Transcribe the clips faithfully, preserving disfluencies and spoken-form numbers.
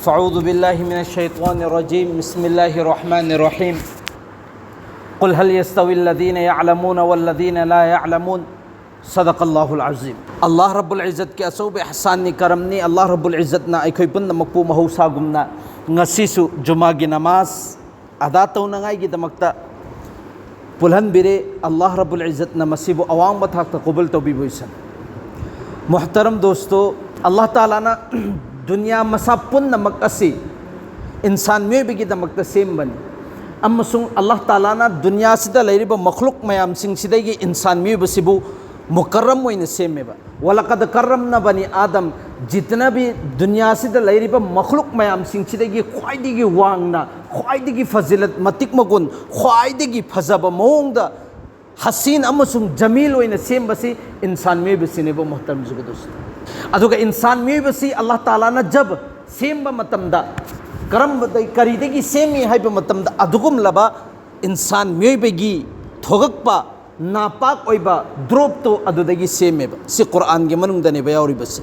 أعوذ بالله من الشيطان الرجيم. بسم الله الرحمن الرحيم. قل هل يستوي الذين يعلمون والذين لا يعلمون؟ صدق الله العظيم. ꯑꯜꯂꯥꯍ ꯔꯕꯨꯜ ꯏꯖꯠꯀꯤ ꯑꯆꯧꯕ ꯏꯍꯁꯥꯟꯅꯤ, ꯀꯔꯝꯅꯤ꯫ ꯑꯜꯂꯥꯍ ꯔꯕꯨꯜ ꯏꯖꯠꯅ ꯑꯩꯈꯣꯏ ꯄꯨꯝꯅꯃꯛꯄꯨ ꯃꯍꯧꯁꯥꯒꯨꯝꯅ ꯉꯁꯤꯁꯨ ꯖꯨꯃꯥꯒꯤ ꯅꯃꯥꯖ ꯑꯗꯥ ꯇꯧꯅꯉꯥꯏꯒꯤꯗꯃꯛꯇ ꯄꯨꯜꯍꯟꯕꯤꯔꯦ꯫ ꯑꯜꯂꯥꯍ ꯔꯕꯨꯜ ꯏꯖꯠꯅ ꯃꯁꯤꯕꯨ ꯑꯋꯥꯡꯕ ꯊꯥꯛꯇ ꯀꯕꯨꯜ ꯇꯧꯕꯤꯕ ꯑꯣꯏꯁꯅꯨ꯫ ꯃꯨꯍꯇꯔꯝ ꯗꯣꯁꯇꯣ, ꯑꯜꯂꯥꯍ ꯇꯥꯂꯥꯅ ꯗꯨꯅꯤꯌꯥ ꯃꯁꯥ ꯄꯨꯝꯅꯃꯛ ꯑꯁꯤ ꯏꯟꯁꯥꯟ ꯃꯤꯑꯣꯏꯕꯒꯤꯗꯃꯛꯇ ꯁꯦꯝꯕꯅꯤ꯫ ꯑꯃꯁꯨꯡ ꯑꯜꯂꯥꯍ ꯇꯥꯂꯥꯅ ꯗꯨꯅꯤꯌꯥꯁꯤꯗ ꯂꯩꯔꯤꯕ ꯃꯈꯂꯨꯛ ꯃꯌꯥꯝꯁꯤꯡꯁꯤꯗꯒꯤ ꯏꯟꯁꯥꯟ ꯃꯤꯑꯣꯏꯕꯁꯤꯕꯨ ꯃꯨꯀꯔꯝ ꯑꯣꯏꯅ ꯁꯦꯝꯃꯦꯕ꯫ ꯋꯂꯀꯗ ꯀꯔꯝꯅ ꯕꯅꯤ ꯑꯥꯗꯝ, ꯖꯤꯇꯅꯕꯤ ꯗꯨꯅꯤꯌꯥꯁꯤꯗ ꯂꯩꯔꯤꯕ ꯃꯈꯂꯨꯛ ꯃꯌꯥꯝꯁꯤꯡꯁꯤꯗꯒꯤ ꯈ꯭ꯋꯥꯏꯗꯒꯤ ꯋꯥꯡꯅ, ꯈ꯭ꯋꯥꯏꯗꯒꯤ ꯐꯖꯤꯂꯠ, ꯃꯇꯤꯛ ꯃꯒꯨꯟ, ꯈ꯭ꯋꯥꯏꯗꯒꯤ ꯐꯖꯕ ꯃꯑꯣꯡꯗ ꯍꯁꯤꯟ ꯑꯃꯁꯨꯡ ꯖꯃꯤꯜ ꯑꯣꯏꯅ ꯁꯦꯝꯕꯁꯤ ꯏꯟꯁꯥꯟ ꯃꯤꯑꯣꯏꯕꯁꯤꯅꯦꯕ, ꯃꯨꯍꯇꯔꯝ ꯖꯨꯒꯗꯨꯁ꯫ ꯑꯗꯨꯒ ꯏꯟꯁꯥꯟ ꯃꯤꯑꯣꯏꯕꯁꯤ ꯑꯜꯂꯥꯍ ꯇꯥꯂꯥꯅ ꯖꯕ ꯁꯦꯝꯕ ꯃꯇꯝꯗ ꯀꯔꯝꯕꯗ, ꯀꯔꯤꯗꯒꯤ ꯁꯦꯝꯃꯤ ꯍꯥꯏꯕ ꯃꯇꯝꯗ, ꯑꯗꯨꯒꯨꯝꯂꯕ ꯏꯟꯁꯥꯟ ꯃꯤꯑꯣꯏꯕꯒꯤ ꯊꯣꯛꯂꯛꯄ ꯅꯥꯄꯥꯛ ꯑꯣꯏꯕ ꯗ꯭ꯔꯣꯞꯇꯣ ꯑꯗꯨꯗꯒꯤ ꯁꯦꯝꯃꯦꯕ꯫ ꯁꯤ ꯀꯨꯔꯥꯟꯒꯤ ꯃꯅꯨꯡꯗꯅꯦꯕ ꯌꯥꯎꯔꯤꯕꯁꯤ꯫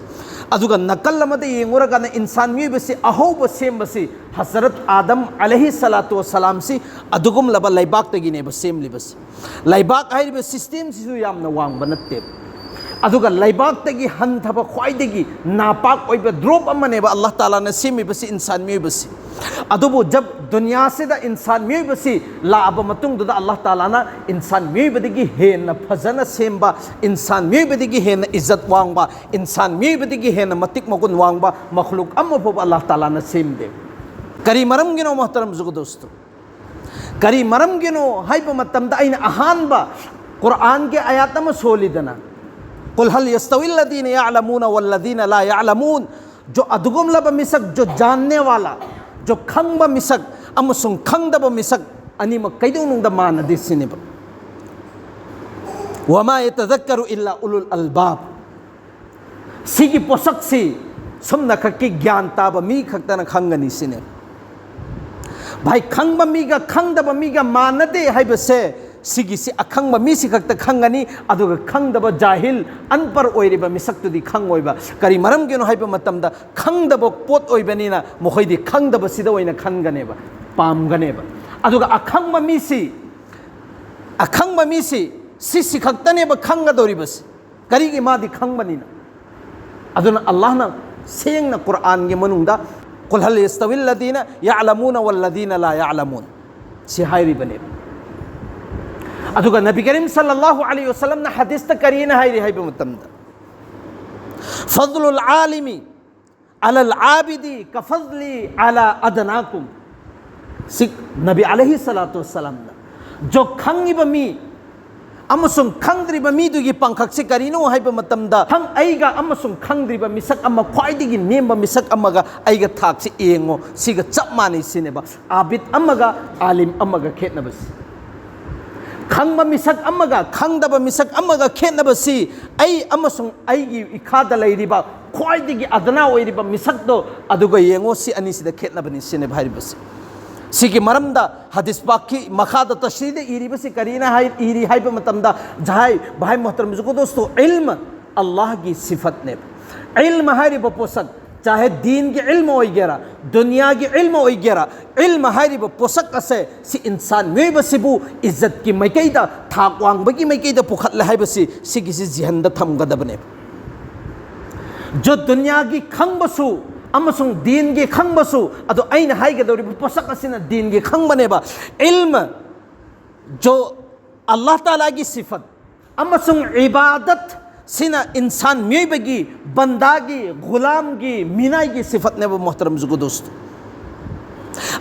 ꯑꯗꯨꯒ ꯅꯥꯀꯜ ꯑꯃꯗ ꯌꯦꯡꯉꯨꯔꯒꯅ ꯏꯟꯁꯥꯟ ꯃꯤꯑꯣꯏꯕꯁꯤ ꯑꯍꯧꯕ ꯁꯦꯝꯕꯁꯤ ꯍꯖꯔꯠ ꯑꯥꯗꯝ ꯑꯂꯩꯍꯤ ꯁꯂꯥꯇꯨ ꯋꯁꯂꯥꯝꯁꯤ ꯑꯗꯨꯒꯨꯝꯂꯕ ꯂꯩꯕꯥꯛꯇꯒꯤꯅꯦꯕ ꯁꯦꯝꯂꯤꯕꯁꯤ꯫ ꯂꯩꯕꯥꯛ ꯍꯥꯏꯔꯤꯕ ꯁꯤꯁꯇꯦꯝꯁꯤꯁꯨ ꯌꯥꯝꯅ ꯋꯥꯡꯕ ꯅꯠꯇꯦꯕ꯫ ꯑꯗꯨꯒ ꯂꯩꯕꯥꯛꯇꯒꯤ ꯍꯟꯊꯕ ꯈ꯭ꯋꯥꯏꯗꯒꯤ ꯅꯥꯄꯥꯛ ꯑꯣꯏꯕ ꯗ꯭ꯔꯣꯞ ꯑꯃꯅꯦꯕ ꯑꯜꯂꯥꯍ ꯇꯥꯂꯥꯅ ꯁꯦꯝꯃꯤꯕꯁꯤ, ꯏꯟꯁꯥꯟ ꯃꯤꯑꯣꯏꯕꯁꯤ꯫ ꯑꯗꯨꯕꯨ ꯖꯕ ꯗꯨꯅꯤꯌꯥꯁꯤꯗ ꯏꯟꯁꯥꯟ ꯃꯤꯑꯣꯏꯕꯁꯤ ꯂꯥꯛꯑꯕ ꯃꯇꯨꯡꯗꯨꯗ ꯑꯜꯂꯥꯍ ꯇꯥꯂꯥꯅ ꯏꯟꯁꯥꯟ ꯃꯤꯑꯣꯏꯕꯗꯒꯤ ꯍꯦꯟꯅ ꯐꯖꯅ ꯁꯦꯝꯕ, ꯏꯟꯁꯥꯟ ꯃꯤꯑꯣꯏꯕꯗꯒꯤ ꯍꯦꯟꯅ ꯏꯖꯠ ꯋꯥꯡꯕ, ꯏꯟꯁꯥꯟ ꯃꯤꯑꯣꯏꯕꯗꯒꯤ ꯍꯦꯟꯅ ꯃꯇꯤꯛ ꯃꯒꯨꯟ ꯋꯥꯡꯕ ꯃꯈꯂꯨꯛ ꯑꯃ ꯐꯥꯎꯕ ꯑꯜꯂꯥꯍ ꯇꯥꯂꯥꯅ ꯁꯦꯝꯗꯦ꯫ ꯀꯔꯤ ꯃꯔꯝꯒꯤꯅꯣ, ꯃꯨꯍꯇꯔꯝ ꯖꯨꯒꯗꯣꯁꯇꯣ? ꯀꯔꯤ ꯃꯔꯝꯒꯤꯅꯣ ꯍꯥꯏꯕ ꯃꯇꯝꯗ, ꯑꯩꯅ ꯑꯍꯥꯟꯕ ꯀꯨꯔꯥꯟꯒꯤ ꯑꯥꯌꯥꯠ ꯑꯃ ꯁꯣꯜꯂꯤꯗꯅ, "ꯀꯨꯜ ꯍꯜ ꯌꯁꯇꯋꯤ ꯑꯜꯂꯗꯤꯅ ꯌꯥꯂꯃꯨꯅ ꯋꯜꯂꯗꯤꯅ ꯂꯥ ꯌꯥꯂꯃꯨꯟ?" ꯖꯣ ꯑꯗꯨꯒꯨꯝꯂꯕ ꯃꯤꯁꯛ, ꯖꯣ ꯖꯥꯟꯅꯦ ꯋꯥꯂꯥ, ꯖꯣ ꯈꯪꯕ ꯃꯤꯁꯛ ꯑꯃꯁꯨꯡ ꯈꯪꯗꯕ ꯃꯤꯁꯛ ꯑꯅꯤꯃꯛ ꯀꯩꯗꯧꯅꯨꯡꯗ ꯃꯥꯟꯅꯗꯦ ꯁꯤꯅꯦꯕ꯫ "ꯋꯃꯥ ꯌꯇꯗꯛꯀꯔꯨ ꯏꯜꯂꯥ ꯎꯂꯨꯜ ꯑꯜꯕꯥꯕ"꯫ ꯁꯤꯒꯤ ꯄꯣꯠꯁꯛꯁꯤ ꯁꯨꯝꯅꯈꯛꯀꯤ ꯒ꯭ꯌꯥꯟ ꯇꯥꯕ ꯃꯤ ꯈꯛꯇꯅ ꯈꯪꯒꯅꯤ ꯁꯤꯅꯦ꯫ ꯚꯥꯏ, ꯈꯪꯕ ꯃꯤꯒ ꯈꯪꯗꯕ ꯃꯤꯒ ꯃꯥꯟꯅꯗꯦ ꯍꯥꯏꯕꯁꯦ ꯁꯤꯒꯤꯁꯤ ꯑꯈꯪꯕ ꯃꯤꯁꯤ ꯈꯛꯇ ꯈꯪꯒꯅꯤ, ꯑꯗꯨꯒ ꯈꯪꯗꯕ ꯖꯥꯍꯤꯜ ꯑꯟꯄꯔ ꯑꯣꯏꯔꯤꯕ ꯃꯤꯁꯛꯇꯨꯗꯤ ꯈꯪꯉꯣꯏꯕ꯫ ꯀꯔꯤ ꯃꯔꯝꯒꯤꯅꯣ ꯍꯥꯏꯕ ꯃꯇꯝꯗ, ꯈꯪꯗꯕ ꯄꯣꯠ ꯑꯣꯏꯕꯅꯤꯅ ꯃꯈꯣꯏꯗꯤ ꯈꯪꯗꯕꯁꯤꯗ ꯑꯣꯏꯅ ꯈꯟꯒꯅꯦꯕ, ꯄꯥꯝꯒꯅꯦꯕ꯫ ꯑꯗꯨꯒ ꯑꯈꯪꯕ ꯃꯤꯁꯤ, ꯑꯈꯪꯕ ꯃꯤꯁꯤ ꯁꯤꯁꯤ ꯈꯛꯇꯅꯦꯕ ꯈꯪꯒꯗꯧꯔꯤꯕꯁꯤ꯫ ꯀꯔꯤꯒꯤ? ꯃꯥꯗꯤ ꯈꯪꯕꯅꯤꯅ꯫ ꯑꯗꯨꯅ ꯑꯜꯂꯥꯍꯅ ꯁꯦꯡꯅ ꯀꯨꯔꯥꯟꯒꯤ ꯃꯅꯨꯡꯗ "ꯀꯨꯜ ꯍꯜ ꯌꯁꯇꯋꯤꯜ ꯂꯗꯤꯅ ꯌꯥꯂꯃꯨꯅ ꯋꯜ ꯂꯗꯤꯅ ꯂꯥ ꯌꯥꯂꯃꯨꯟ" ꯁꯤ ꯍꯥꯏꯔꯤꯕꯅꯦꯕ꯫ ꯑꯗꯨꯒ ꯅꯕꯤ ꯀꯔꯤꯝ ꯁꯜꯂꯜꯂꯥꯍꯨ ꯑꯂꯩꯍꯤ ꯋꯁꯜꯂꯝꯅ ꯍꯗꯤꯁꯇ ꯀꯔꯤꯅ ꯍꯥꯏꯔꯤ ꯍꯥꯏꯕ ꯃꯇꯝꯗ, "ꯐꯗ꯭ꯂꯨꯜ ꯑꯥꯂꯤꯃꯤ ꯑꯂꯜ ꯑꯥꯕꯤꯗꯤ ꯀꯐꯗ꯭ꯂꯤ ꯑꯂꯥ ꯑꯗꯅꯥꯀꯨꯝ"꯫ ꯁꯤ ꯅꯕꯤ ꯑꯂꯩꯍꯤ ꯁꯂꯥꯇꯨ ꯋꯁꯁꯂꯥꯝꯅ, ꯖꯣ, ꯈꯪꯉꯤꯕ ꯃꯤ ꯑꯃꯁꯨꯡ ꯈꯪꯗ꯭ꯔꯤꯕ ꯃꯤꯗꯨꯒꯤ ꯄꯥꯡꯈꯛꯁꯤ ꯀꯔꯤꯅꯣ ꯍꯥꯏꯕ ꯃꯇꯝꯗ, ꯈꯪ-, ꯑꯩꯒ ꯑꯃꯁꯨꯡ ꯈꯪꯗ꯭ꯔꯤꯕ ꯃꯤꯁꯛ ꯑꯃ, ꯈ꯭ꯋꯥꯏꯗꯒꯤ ꯅꯦꯝꯕ ꯃꯤꯁꯛ ꯑꯃꯒ ꯑꯩꯒ ꯊꯥꯛꯁꯤ ꯌꯦꯡꯉꯣ, ꯁꯤꯒ ꯆꯞ ꯃꯥꯟꯅꯩ ꯁꯤꯅꯦꯕ꯫ ꯑꯥꯕꯤꯗ ꯑꯃꯒ ꯑꯥꯂꯤꯝ ꯑꯃꯒ ꯈꯦꯠꯅꯕꯁꯤ꯫ ꯈꯪꯕ ꯃꯤꯁꯛ ꯑꯃꯒ ꯈꯪꯗꯕ ꯃꯤꯁꯛ ꯑꯃꯒ ꯈꯦꯠꯅꯕꯁꯤ, ꯑꯩ ꯑꯃꯁꯨꯡ ꯑꯩꯒꯤ ꯏꯈꯥꯗ ꯂꯩꯔꯤꯕ ꯈ꯭ꯋꯥꯏꯗꯒꯤ ꯑꯗꯅꯥ ꯑꯣꯏꯔꯤꯕ ꯃꯤꯁꯛꯇꯣ, ꯑꯗꯨꯒ ꯌꯦꯡꯉꯣ, ꯁꯤ ꯑꯅꯤꯁꯤꯗ ꯈꯦꯠꯅꯕꯅꯤ ꯁꯤꯅꯦꯕ ꯍꯥꯏꯔꯤꯕꯁꯤ꯫ ꯁꯤꯒꯤ ꯃꯔꯝꯗ ꯍꯗꯤꯁ ꯄꯥꯛꯀꯤ ꯃꯈꯥꯗ ꯇꯁ꯭ꯔꯤꯗ ꯏꯔꯤꯕꯁꯤ ꯀꯔꯤꯅ ꯍꯥꯏ-, ꯏꯔꯤ ꯍꯥꯏꯕ ꯃꯇꯝꯗ, ꯖꯍꯥꯏ ꯚꯥꯏ ꯃꯣꯍꯇꯔꯝ ꯖꯨꯒꯣ ꯗꯣꯁꯇꯣ, ꯏꯜꯃ ꯑꯜꯂꯥꯍꯒꯤ ꯁꯤꯐꯠꯅꯦꯕ꯫ ꯏꯜꯃ ꯍꯥꯏꯔꯤꯕ ꯄꯣꯠꯁꯛ, ꯆꯥꯍꯦ ꯗꯤꯟꯒꯤ ꯏꯜꯃ ꯑꯣꯏꯒꯦꯔꯥ, ꯗꯨꯅꯤꯌꯥꯒꯤ ꯏꯜꯃ ꯑꯣꯏꯒꯦꯔꯥ, ꯏꯜꯃ ꯍꯥꯏꯔꯤꯕ ꯄꯣꯠꯁꯛ ꯑꯁꯦ ꯁꯤ ꯏꯟꯁꯥꯟ ꯃꯤꯑꯣꯏꯕꯁꯤꯕꯨ ꯏꯖꯠꯀꯤ ꯃꯥꯏꯀꯩꯗ, ꯊꯥꯛ ꯋꯥꯡꯕꯒꯤ ꯃꯥꯏꯀꯩꯗ ꯄꯨꯈꯠꯂꯦ ꯍꯥꯏꯕꯁꯤ ꯁꯤꯒꯤꯁꯤ ꯖꯤꯍꯟꯗ ꯊꯝꯒꯗꯕꯅꯦꯕ꯫ ꯖꯣ ꯗꯨꯅꯤꯌꯥꯒꯤ ꯈꯪꯕꯁꯨ ꯑꯃꯁꯨꯡ ꯗꯤꯟꯒꯤ ꯈꯪꯕꯁꯨ, ꯑꯗꯣ ꯑꯩꯅ ꯍꯥꯏꯒꯗꯧꯔꯤꯕ ꯄꯣꯠꯁꯛ ꯑꯁꯤꯅ ꯗꯤꯟꯒꯤ ꯈꯪꯕꯅꯦꯕ꯫ ꯏꯜꯃ, ꯖꯣ ꯑꯜꯂꯥꯍ ꯇꯥꯂꯥꯒꯤ ꯁꯤꯐꯠ ꯑꯃꯁꯨꯡ ꯏꯕꯥꯗꯠ ꯁꯤꯅ ꯏꯟꯁꯥꯟ ꯃꯤꯑꯣꯏꯕꯒꯤ, ꯕꯟꯗꯥꯒꯤ, ꯒꯨꯂꯥꯝꯒꯤ, ꯃꯤꯅꯥꯏꯒꯤ ꯁꯤꯐꯠꯅꯦꯕ, ꯃꯣꯍꯇꯔꯝ ꯖꯨꯒꯣ ꯗꯣꯁꯇꯣ꯫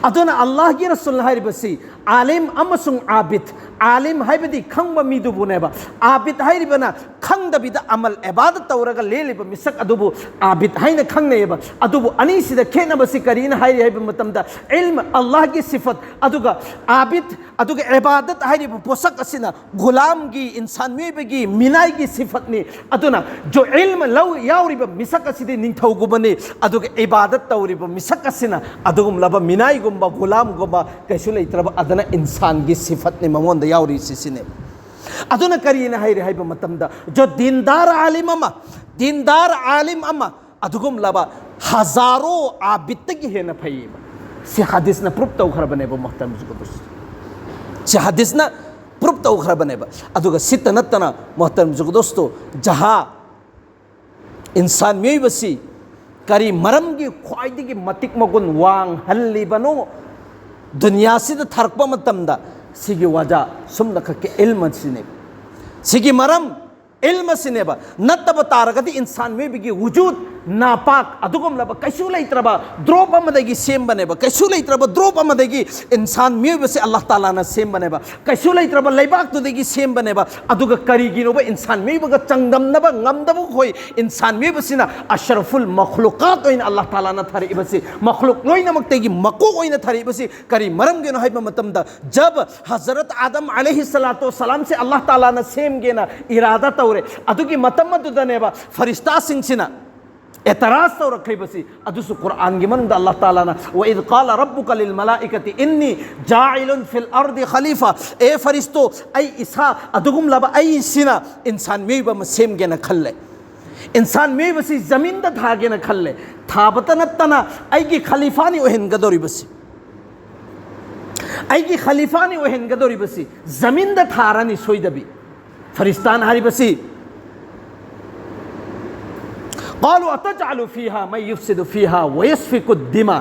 ꯑꯗꯨꯅ ꯑꯜꯂꯥꯍꯒꯤ ꯔꯁꯨꯜ ꯍꯥꯏꯔꯤꯕꯁꯤ ꯑꯥꯂꯤꯝ ꯑꯃꯁꯨꯡ ꯑꯥꯕꯤꯗ, ꯑꯥꯂꯤꯝ ꯍꯥꯏꯕꯗꯤ ꯈꯪꯕ ꯃꯤꯗꯨꯕꯨꯅꯦꯕ, ꯑꯥꯕꯤꯗ ꯍꯥꯏꯔꯤꯕꯅ ꯈꯪꯗꯕꯤꯗ ꯑꯃꯜ ꯏꯕꯥꯗꯠ ꯇꯧꯔꯒ ꯂꯦꯜꯂꯤꯕ ꯃꯤꯁꯛ ꯑꯗꯨꯕꯨ ꯑꯥꯕꯤꯗ ꯍꯥꯏꯅ ꯈꯪꯅꯩꯑꯕ꯫ ꯑꯗꯨꯕꯨ ꯑꯅꯤꯁꯤꯗ ꯈꯦꯠꯅꯕꯁꯤ ꯀꯔꯤꯅ ꯍꯥꯏꯔꯤ ꯍꯥꯏꯕ ꯃꯇꯝꯗ, ꯏꯜꯃ, ꯑꯜꯂꯥꯍꯒꯤ ꯁꯤꯐꯠ, ꯑꯗꯨꯒ ꯑꯥꯕꯤꯗ, ꯑꯗꯨꯒ ꯏꯕꯥꯗꯠ ꯍꯥꯏꯔꯤꯕ ꯄꯣꯠꯁꯛ ꯑꯁꯤꯅ ꯒꯨꯂꯥꯝꯒꯤ, ꯏꯟꯁꯥꯟ ꯃꯤꯑꯣꯏꯕꯒꯤ ꯃꯤꯅꯥꯏꯒꯤ ꯁꯤꯐꯠꯅꯤ꯫ ꯑꯗꯨꯅ ꯖꯣ ꯏꯜꯃ ꯂꯧ-, ꯌꯥꯎꯔꯤꯕ ꯃꯤꯁꯛ ꯑꯁꯤꯗꯤ ꯅꯤꯡꯊꯧꯒꯨꯝꯕꯅꯤ, ꯑꯗꯨꯒ ꯏꯕꯥꯗꯠ ꯇꯧꯔꯤꯕ ꯃꯤꯁꯛ ꯑꯁꯤꯅ ꯑꯗꯨꯒꯨꯝꯂꯕ ꯃꯤꯅꯥꯏꯒꯨꯝꯕ ꯒꯨꯂꯥꯝꯒꯨꯝꯕ ꯀꯩꯁꯨ ꯂꯩꯇ꯭ꯔꯕ ꯑꯗꯨꯅ ꯏꯟꯁꯥꯟꯒꯤ ꯁꯤꯐꯠꯅꯤ ꯃꯉꯣꯟꯗ ꯌꯥꯎꯔꯤꯁꯤ ꯁꯤꯅꯦ꯫ ꯑꯗꯨꯅ ꯀꯔꯤꯅ ꯍꯥꯏꯔꯤ ꯍꯥꯏꯕ ꯃꯇꯝꯗ, ꯖꯣ ꯗꯤꯟꯗꯥꯔ ꯑꯥꯂꯤꯝ ꯑꯃ, ꯗꯤꯟꯗꯥꯔ ꯑꯥꯂꯤꯝ ꯑꯃ ꯑꯗꯨꯒꯨꯝꯂꯕ ꯍꯖꯥꯔꯣ ꯑꯥꯕꯤꯠꯇꯒꯤ ꯍꯦꯟꯅ ꯐꯩꯌꯦꯕ꯫ ꯁꯤ ꯍꯗꯤꯁꯅ ꯄ꯭ꯔꯨꯞ ꯇꯧꯈ꯭ꯔꯕꯅꯦꯕ ꯃꯣꯍꯇꯔꯝ ꯖꯨꯒꯗꯣꯁ꯫ ꯁꯤ ꯍꯗꯤꯁꯅ ꯄ꯭ꯔꯨꯞ ꯇꯧꯈ꯭ꯔꯕꯅꯦꯕ꯫ ꯑꯗꯨꯒ ꯁꯤꯠꯇ ꯅꯠꯇꯅ ꯃꯣꯍꯇꯔꯝ ꯖꯨꯒꯗꯣꯁꯇꯣ ꯖꯍꯥ ꯏꯟꯁꯥꯟ ꯃꯤꯑꯣꯏꯕꯁꯤ ꯀꯔꯤ ꯃꯔꯝꯒꯤ ꯈ꯭ꯋꯥꯏꯗꯒꯤ ꯃꯇꯤꯛ ꯃꯒꯨꯟ ꯋꯥꯡꯍꯜꯂꯤꯕꯅꯣ? ꯗꯨꯅꯤꯌꯥꯁꯤꯗ ꯊꯥꯔꯛꯄ ꯃꯇꯝꯗ ꯁꯤꯒꯤ ꯋꯥꯖꯥ ꯁꯨꯝꯅ ꯈꯛꯀꯤ ꯏꯜꯃ ꯑꯁꯤꯅꯦꯕ꯫ ꯁꯤꯒꯤ ꯃꯔꯝ ꯏꯜꯃ ꯑꯁꯤꯅꯦꯕ꯫ ꯅꯠꯇꯕ ꯇꯥꯔꯒꯗꯤ ꯏꯟꯁꯥꯟ ꯃꯤꯑꯣꯏꯕꯒꯤ ꯋꯨꯖꯨꯗ ꯅꯥꯄꯥꯛ ꯑꯗꯨꯒꯨꯝꯂꯕ ꯀꯩꯁꯨ ꯂꯩꯇ꯭ꯔꯕ ꯗ꯭ꯔꯣꯞ ꯑꯃꯗꯒꯤ ꯁꯦꯝꯕꯅꯦꯕ꯫ ꯀꯩꯁꯨ ꯂꯩꯇ꯭ꯔꯕ ꯗ꯭ꯔꯣꯞ ꯑꯃꯗꯒꯤ ꯏꯟꯁꯥꯟ ꯃꯤꯑꯣꯏꯕꯁꯤ ꯑꯜꯂꯥꯍ ꯇꯥꯂꯥꯅ ꯁꯦꯝꯕꯅꯦꯕ꯫ ꯀꯩꯁꯨ ꯂꯩꯇ꯭ꯔꯕ ꯂꯩꯕꯥꯛꯇꯨꯗꯒꯤ ꯁꯦꯝꯕꯅꯦꯕ꯫ ꯑꯗꯨꯒ ꯀꯔꯤꯒꯤꯅꯣꯕ ꯏꯟꯁꯥꯟ ꯃꯤꯑꯣꯏꯕꯒ ꯆꯥꯡꯗꯝꯅꯕ ꯉꯝꯗꯕ ꯈꯣꯏ ꯏꯟꯁꯥꯟ ꯃꯤꯑꯣꯏꯕꯁꯤꯅ ꯑꯁꯔꯐꯨꯜ ꯃꯈꯂꯨꯀꯥꯠ ꯑꯣꯏꯅ ꯑꯜꯂꯥꯍ ꯇꯥꯂꯥꯅ ꯊꯥꯔꯛꯏꯕꯁꯤ, ꯃꯈꯂꯨꯛ ꯂꯣꯏꯅꯃꯛꯇꯒꯤ ꯃꯀꯣꯛ ꯑꯣꯏꯅ ꯊꯥꯔꯛꯏꯕꯁꯤ ꯀꯔꯤ ꯃꯔꯝꯒꯤꯅꯣ ꯍꯥꯏꯕ ꯃꯇꯝꯗ, ꯖꯕ ꯍꯖꯔꯠ ꯑꯥꯗꯝ ꯑꯂꯩꯍꯤ ꯁꯂꯥꯇꯨ ꯋꯁꯂꯥꯝꯁꯦ ꯑꯜꯂꯥꯍ ꯇꯥꯂꯥꯅ ꯁꯦꯝꯒꯦꯅ ꯏꯔꯥꯗꯥ ꯇꯧꯔꯦ, ꯑꯗꯨꯒꯤ ꯃꯇꯝ ꯑꯗꯨꯗꯅꯦꯕ ꯐꯔꯤꯁꯇꯥꯁꯤꯡꯁꯤꯅ ꯑꯦꯇꯔꯥꯖ ꯇꯧꯔꯛꯈ꯭ꯔꯤꯕꯁꯤ꯫ ꯑꯗꯨꯁꯨ ꯀꯨꯔꯥꯟꯒꯤ ꯃꯅꯨꯡꯗ ꯑꯜꯂꯥꯍ ꯇꯥꯂꯥꯅ, "ꯋ ꯏꯗ ꯀꯥꯂ ꯔꯕꯨꯀ ꯂꯤꯜ ꯃꯂꯥꯏꯀꯇꯤ ꯏꯟꯅꯤ ꯖꯥꯏꯂꯨꯟ ꯐꯤꯜ ꯑꯔꯗꯤ ꯈꯂꯤꯐꯥ", ꯑꯦ ꯐꯔꯤꯁꯇꯣ, ꯑꯩ ꯏꯁꯥ ꯑꯗꯨꯒꯨꯝꯂꯕ ꯑꯩꯁꯤꯅ ꯏꯟꯁꯥꯟ ꯃꯤꯑꯣꯏꯕ ꯑꯃ ꯁꯦꯝꯒꯦꯅ ꯈꯜꯂꯦ, ꯏꯟꯁꯥꯟ ꯃꯤꯑꯣꯏꯕꯁꯤ ꯖꯃꯤꯟꯗ ꯊꯥꯒꯦꯅ ꯈꯜꯂꯦ꯫ ꯊꯥꯕꯇ ꯅꯠꯇꯅ ꯑꯩꯒꯤ ꯈꯂꯤꯐꯥꯅꯤ ꯑꯣꯏꯍꯟꯒꯗꯧꯔꯤꯕꯁꯤ, ꯑꯩꯒꯤ ꯈꯂꯤꯐꯥꯅꯤ ꯑꯣꯏꯍꯟꯒꯗꯧꯔꯤꯕꯁꯤ ꯖꯃꯤꯟꯗ ꯊꯥꯔꯅꯤ ꯁꯣꯏꯗꯕꯤ꯫ ꯐꯔꯤꯁꯇꯥꯅ ꯍꯥꯏꯔꯤꯕꯁꯤ, "ꯀꯥꯂꯨ ꯑꯇꯖꯥꯂꯨ ꯐꯤꯍꯥ ꯃꯩ ꯌꯨꯐꯁꯤꯗꯨ ꯐꯤꯍꯥ ꯋꯌꯁꯐꯤꯀꯨ ꯗꯤꯃꯥ",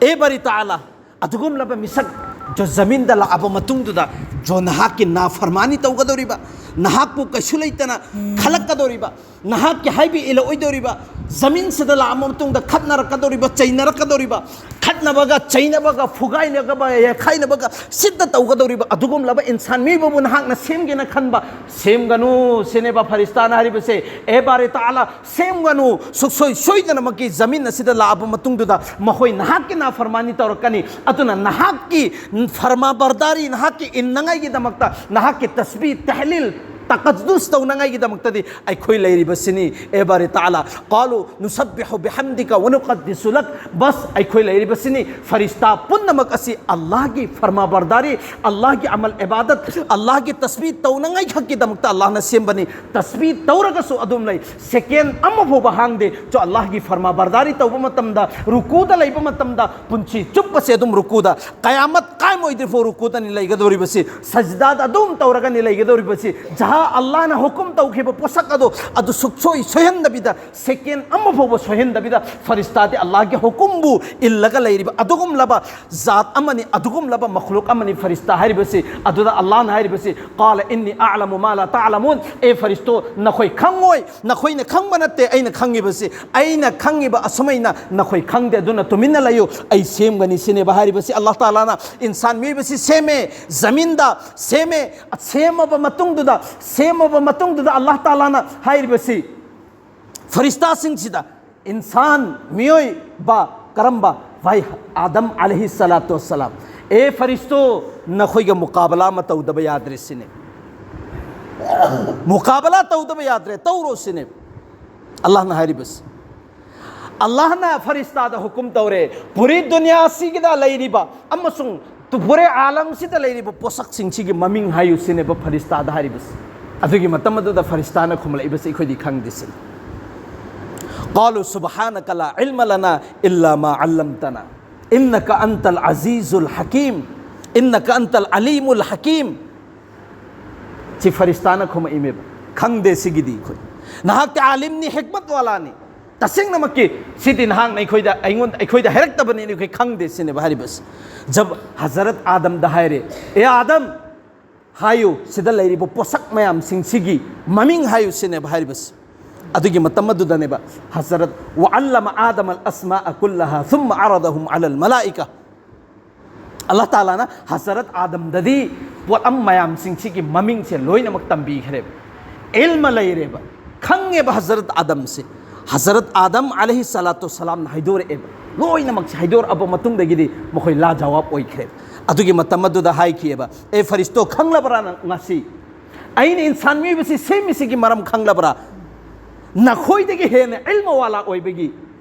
ꯑꯦ ꯕꯥꯔꯤ ꯇꯥꯂꯥ, ꯑꯗꯨꯒꯨꯝꯂꯕ ꯃꯤꯁꯛ ꯖꯣ ꯖꯃꯤꯟꯗ ꯂꯥꯛꯑꯕ ꯃꯇꯨꯡꯗꯨꯗ ꯖꯣ ꯅꯍꯥꯛꯀꯤ ꯅꯥꯐꯔꯃꯥꯅꯤ ꯇꯧꯒꯗꯧꯔꯤꯕ, ꯅꯍꯥꯛꯄꯨ ꯀꯩꯁꯨ ꯂꯩꯇꯅ ꯈꯜꯂꯛꯀꯗꯧꯔꯤꯕ, ꯅꯍꯥꯛꯀꯤ ꯍꯥꯏꯕ ꯏꯜꯂꯛꯑꯣꯏꯗꯧꯔꯤꯕ, ꯖꯃꯤꯟꯁꯤꯗ ꯂꯥꯛꯑꯕ ꯃꯇꯨꯡꯗ ꯈꯠꯅꯔꯛꯀꯗꯧꯔꯤꯕ, ꯆꯩꯅꯔꯛꯀꯗꯧꯔꯤꯕ, ꯈꯠꯅꯕꯒ ꯆꯩꯅꯕꯒ ꯐꯨꯒꯥꯏꯅꯕꯒ ꯌꯩꯈꯥꯏꯅꯕꯒ ꯁꯤꯠꯇ ꯇꯧꯒꯗꯧꯔꯤꯕ ꯑꯗꯨꯒꯨꯝꯂꯕ ꯏꯟꯁꯥꯟ ꯃꯤꯕꯨ ꯅꯍꯥꯛꯅ ꯁꯦꯝꯒꯦꯅ ꯈꯟꯕ, ꯁꯦꯝꯒꯅꯨ ꯁꯤꯅꯦꯕ ꯐꯔꯤꯁꯇꯥꯅ ꯍꯥꯏꯔꯤꯕꯁꯦ꯫ ꯑꯦ ꯕꯥꯔꯤ ꯇꯥꯂꯥ, ꯁꯦꯝꯒꯅꯨ꯫ ꯁꯨꯛꯁꯣꯏ ꯁꯣꯏꯗꯅꯃꯛꯀꯤ ꯖꯃꯤꯟ ꯑꯁꯤꯗ ꯂꯥꯛꯑꯕ ꯃꯇꯨꯡꯗꯨꯗ ꯃꯈꯣꯏ ꯅꯍꯥꯛꯀꯤ ꯅꯥꯐꯔꯃꯥꯅꯤ ꯇꯧꯔꯛꯀꯅꯤ꯫ ꯑꯗꯨꯅ ꯅꯍꯥꯛꯀꯤ ꯐꯔꯃꯥꯕꯔꯗꯥꯔꯤ, ꯅꯍꯥꯛꯀꯤ ꯏꯟꯅꯉꯥꯏꯒꯤꯗꯃꯛꯇ ꯅꯍꯥꯛꯀꯤ ꯇꯁꯕꯤ, ꯇꯍꯂꯤꯜ, ꯇꯀꯗꯨꯁ ꯇꯧꯅꯉꯥꯏꯒꯤꯗꯃꯛꯇꯗꯤ ꯑꯩꯈꯣꯏ ꯂꯩꯔꯤꯕꯁꯤꯅꯤ꯫ ꯑꯦ ꯕꯥꯔꯤ ꯇꯥꯂꯥ, ꯀꯥꯂꯨ ꯅꯨꯁꯕꯤꯍꯨ ꯕꯤꯍꯝꯗꯤꯀ ꯋꯅꯨꯀꯗꯤꯁꯨ ꯂꯛ꯫ ꯕꯁ, ꯑꯩꯈꯣꯏ ꯂꯩꯔꯤꯕꯁꯤꯅꯤ꯫ ꯐꯔꯤꯁꯇꯥ ꯄꯨꯝꯅꯃꯛ ꯑꯁꯤ ꯑꯜꯂꯥꯍꯒꯤ ꯐꯔꯃꯥꯕꯔꯗꯥꯔꯤ, ꯑꯜꯂꯥꯍꯒꯤ ꯑꯃꯜ ꯏꯕꯥꯗꯠ, ꯑꯜꯂꯥꯍꯒꯤ ꯇꯁꯕꯤ ꯇꯧꯅꯉꯥꯏ ꯈꯛꯀꯤꯗꯃꯛꯇ ꯑꯜꯂꯥꯍꯅ ꯁꯦꯝꯕꯅꯤ꯫ ꯇꯁꯕꯤ ꯇꯧꯔꯒꯁꯨ ꯑꯗꯨꯝ ꯂꯩ, ꯁꯦꯀꯦꯟ ꯑꯃ ꯐꯥꯎꯕ ꯍꯥꯡꯗꯦ꯫ ꯆꯣ, ꯑꯜꯂꯥꯍꯒꯤ ꯐꯔꯃꯥꯕꯔꯗꯥꯔꯤ ꯇꯧꯕ ꯃꯇꯝꯗ, ꯔꯨꯀꯨꯗ ꯂꯩꯕ ꯃꯇꯝꯗ, ꯄꯨꯟꯁꯤ ꯆꯨꯞꯄꯁꯦ ꯑꯗꯨꯝ ꯔꯨꯀꯨꯗ, ꯀꯌꯥꯃꯠ ꯀꯥꯏꯝ ꯑꯣꯏꯗ꯭ꯔꯤꯐꯥꯎ ꯔꯨꯀꯨꯗꯅꯤ ꯂꯩꯒꯗꯧꯔꯤꯕꯁꯤ, ꯁꯖꯗꯥꯗ ꯑꯗꯨꯝ ꯇꯧꯔꯒꯅꯤ ꯂꯩꯒꯗꯧꯔꯤꯕꯁꯤ꯫ ꯖꯍꯥ ꯑꯜꯂꯥꯍꯅ ꯍꯨꯀꯨꯝ ꯇꯧꯈꯤꯕ ꯄꯣꯠꯁꯛ ꯑꯗꯣ, ꯑꯗꯨ ꯁꯨꯛꯁꯣꯏ ꯁꯣꯏꯍꯟꯗꯕꯤꯗ, ꯁꯦꯀꯦꯟ ꯑꯃ ꯐꯥꯎꯕ ꯁꯣꯏꯍꯟꯗꯕꯤꯗ, ꯐꯔꯤꯁꯇꯥꯗꯤ ꯑꯜꯂꯥꯍꯒꯤ ꯍꯨꯀꯨꯝꯕꯨ ꯏꯜꯂꯒ ꯂꯩꯔꯤꯕ ꯑꯗꯨꯒꯨꯝꯂꯕ ꯖꯥꯠ ꯑꯃꯅꯤ, ꯑꯗꯨꯒꯨꯝꯂꯕ ꯃꯈꯂꯨꯛ ꯑꯃꯅꯤ ꯐꯔꯤꯁꯇꯥ ꯍꯥꯏꯔꯤꯕꯁꯤ꯫ ꯑꯗꯨꯗ ꯑꯜꯂꯥꯍꯅ ꯍꯥꯏꯔꯤꯕꯁꯤ, "ꯀꯥꯂ ꯏꯟꯅꯤ ꯑꯑꯂꯃꯨ ꯃꯥ ꯂꯥ ꯇꯥꯂꯃꯨꯟ", ꯑꯦ ꯐꯔꯤꯁꯇꯣ, ꯅꯈꯣꯏ ꯈꯪꯉꯣꯏ, ꯅꯈꯣꯏꯅ ꯈꯪꯕ ꯅꯠꯇꯦ ꯑꯩꯅ ꯈꯪꯉꯤꯕꯁꯤ꯫ ꯑꯩꯅ ꯈꯪꯉꯤꯕ ꯑꯁꯨꯃꯥꯏꯅ ꯅꯈꯣꯏ ꯈꯪꯗꯦ, ꯑꯗꯨꯅ ꯇꯨꯃꯤꯟꯅ ꯂꯩꯌꯨ, ꯑꯩ ꯁꯦꯝꯒꯅꯤ ꯁꯤꯅꯦꯕ ꯍꯥꯏꯔꯤꯕꯁꯤ꯫ ꯑꯜꯂꯥꯍ ꯇꯥꯂꯥꯅ ꯏꯟꯁꯥꯟ ꯃꯤꯑꯣꯏꯕꯁꯤ ꯁꯦꯝꯃꯦ, ꯖꯃꯤꯟꯗ ꯁꯦꯝꯃꯦ, ꯁꯦꯝꯃꯕ ꯃꯇꯨꯡꯗꯨꯗ, ꯁꯦꯝꯃꯕ ꯃꯇꯨꯡꯗꯨꯗ ꯑꯜꯂꯥꯍ ꯇꯥꯂꯥꯅ ꯍꯥꯏꯔꯤꯕꯁꯤ, ꯐꯔꯤꯁꯇꯥꯁꯤꯡꯁꯤꯗ, ꯏꯟꯁꯥꯟ, ꯃꯤꯑꯣꯏꯕ, ꯀꯔꯝꯕ? ꯚꯥꯏ, ꯑꯥꯗꯝ ꯑꯂꯩꯍꯤ ꯁꯂꯥꯇꯨ ꯋꯁꯂꯥꯝ, "ꯑꯦ ꯐꯔꯤꯁꯇꯣ, ꯅꯈꯣꯏꯒ ꯃꯨꯀꯥꯕꯂꯥ ꯑꯃ ꯇꯧꯗꯕ ꯌꯥꯗ꯭ꯔꯦ" ꯁꯤꯅꯦ꯫ ꯃꯨꯀꯥꯕꯂꯥ ꯇꯧꯗꯕ ꯌꯥꯗ꯭ꯔꯦ, ꯇꯧꯔꯣ ꯁꯤꯅꯦ ꯑꯜꯂꯥꯍꯅ ꯍꯥꯏꯔꯤꯕꯁꯤ꯫ ꯑꯜꯂꯥꯍꯅ ꯐꯔꯤꯁꯇꯥꯗ ꯍꯨꯀꯨꯝ ꯇꯧꯔꯦ, ꯄꯨꯔꯤ ꯗꯨꯅꯤꯌꯥꯁꯤꯒꯤꯗ ꯂꯩꯔꯤꯕ ꯑꯃꯁꯨꯡ ꯄꯨꯔꯦ ꯑꯥꯂꯝꯁꯤꯗ ꯂꯩꯔꯤꯕ ꯄꯣꯠꯁꯛꯁꯤꯡꯁꯤꯒꯤ ꯃꯃꯤꯡ ꯍꯥꯏꯌꯨ ꯁꯤꯅꯦꯕ ꯐꯔꯤꯁꯇꯥꯗ ꯍꯥꯏꯔꯤꯕꯁꯤ꯫ ꯑꯗꯨꯒꯤ ꯃꯇꯝ ꯑꯗꯨꯗ ꯐꯔꯤꯁꯇꯥꯅ ꯈꯨꯝꯂꯛꯏꯕꯁꯤ ꯑꯩꯈꯣꯏꯗꯤ ꯈꯪꯗꯦ ꯁꯤꯅꯤ꯫ "قالوا سبحانك لا علم لنا إلا ما علمتنا إنك أنت العزيز الحكيم إنك أنت العليم الحكيم" ꯁꯤ ꯐꯔꯤꯁꯇꯥꯅ ꯈꯨꯝꯃꯛꯏꯃꯦꯕ꯫ "ꯈꯪꯗꯦ ꯁꯤꯒꯤꯗꯤ ꯑꯩꯈꯣꯏ꯫ ꯅꯍꯥꯛꯇꯤ ꯑꯥꯂꯤꯝꯅꯤ, ꯍꯤꯛꯃꯠ ꯋꯥꯂꯥꯅꯤ꯫ ꯇꯁꯦꯡꯅꯃꯛꯀꯤ ꯁꯤꯗꯤ ꯅꯍꯥꯛꯅ ꯑꯩꯈꯣꯏꯗ, ꯑꯩꯉꯣꯟꯗ, ꯑꯩꯈꯣꯏꯗ ꯍꯥꯏꯔꯛꯇꯕꯅꯤꯅ ꯑꯩꯈꯣꯏ ꯈꯪꯗꯦ" ꯁꯤꯅꯦꯕ ꯍꯥꯏꯔꯤꯕꯁꯤ꯫ ꯖꯕ ꯍꯖꯔꯠ ꯑꯥꯗꯝꯗ ꯍꯥꯏꯔꯦ, "ꯑꯦ ꯑꯥꯗꯝ, ꯍꯥꯏꯌꯨ, ꯁꯤꯗ ꯂꯩꯔꯤꯕ ꯄꯣꯠꯁꯛ ꯃꯌꯥꯝꯁꯤꯡꯁꯤꯒꯤ ꯃꯃꯤꯡ ꯍꯥꯏꯌꯨ" ꯁꯤꯅꯦꯕ ꯍꯥꯏꯔꯤꯕꯁꯤ꯫ ꯑꯗꯨꯒꯤ ꯃꯇꯝ ꯑꯗꯨꯗꯅꯦꯕ ꯍꯖꯔꯠ "وعلم آدم الأسماء كلها ثم عرضهم على الملائكة" ꯑꯜꯂꯥꯍ ꯇꯥꯂꯥꯅ ꯍꯖꯔꯠ ꯑꯥꯗꯝꯗꯗꯤ ꯄꯣꯠꯂꯝ ꯃꯌꯥꯝꯁꯤꯡꯁꯤꯒꯤ ꯃꯃꯤꯡꯁꯦ ꯂꯣꯏꯅꯃꯛ ꯇꯝꯕꯤꯈ꯭ꯔꯦꯕ꯫ ꯏꯜꯃ ꯂꯩꯔꯦꯕ, ꯈꯪꯉꯦꯕ ꯍꯖꯔꯠ ꯑꯥꯗꯝꯁꯦ꯫ ꯍꯖꯔꯠ ꯑꯥꯗꯝ ꯑꯂꯩꯍꯤ ꯁꯂꯥꯇꯨ ꯁꯂꯥꯝꯅ ꯍꯥꯏꯗꯣꯔꯛꯑꯦꯕ꯫ ꯂꯣꯏꯅꯃꯛꯁꯦ ꯍꯥꯏꯗꯣꯔꯛꯑꯕ ꯃꯇꯨꯡꯗꯒꯤꯗꯤ ꯃꯈꯣꯏ ꯂꯥ ꯖꯋꯥꯕ ꯑꯣꯏꯈ꯭ꯔꯦꯕ꯫ ꯑꯗꯨꯒꯤ ꯃꯇꯝ ꯑꯗꯨꯗ ꯍꯥꯏꯈꯤꯑꯕ, "ꯑꯦ ꯐꯔꯤꯁꯇꯣ, ꯈꯪꯂꯕ꯭ꯔꯥ ꯅꯪ ꯉꯁꯤ?" ꯑꯩꯅ ꯏꯟꯁꯥꯟ ꯃꯤꯑꯣꯏꯕꯁꯤ ꯁꯦꯝꯃꯤꯁꯤꯒꯤ ꯃꯔꯝ ꯈꯪꯂꯕ꯭ꯔꯥ? ꯅꯈꯣꯏꯗꯒꯤ ꯍꯦꯟꯅ ꯏꯜꯃ ꯋꯥꯂꯥ ꯑꯣꯏꯕꯒꯤ,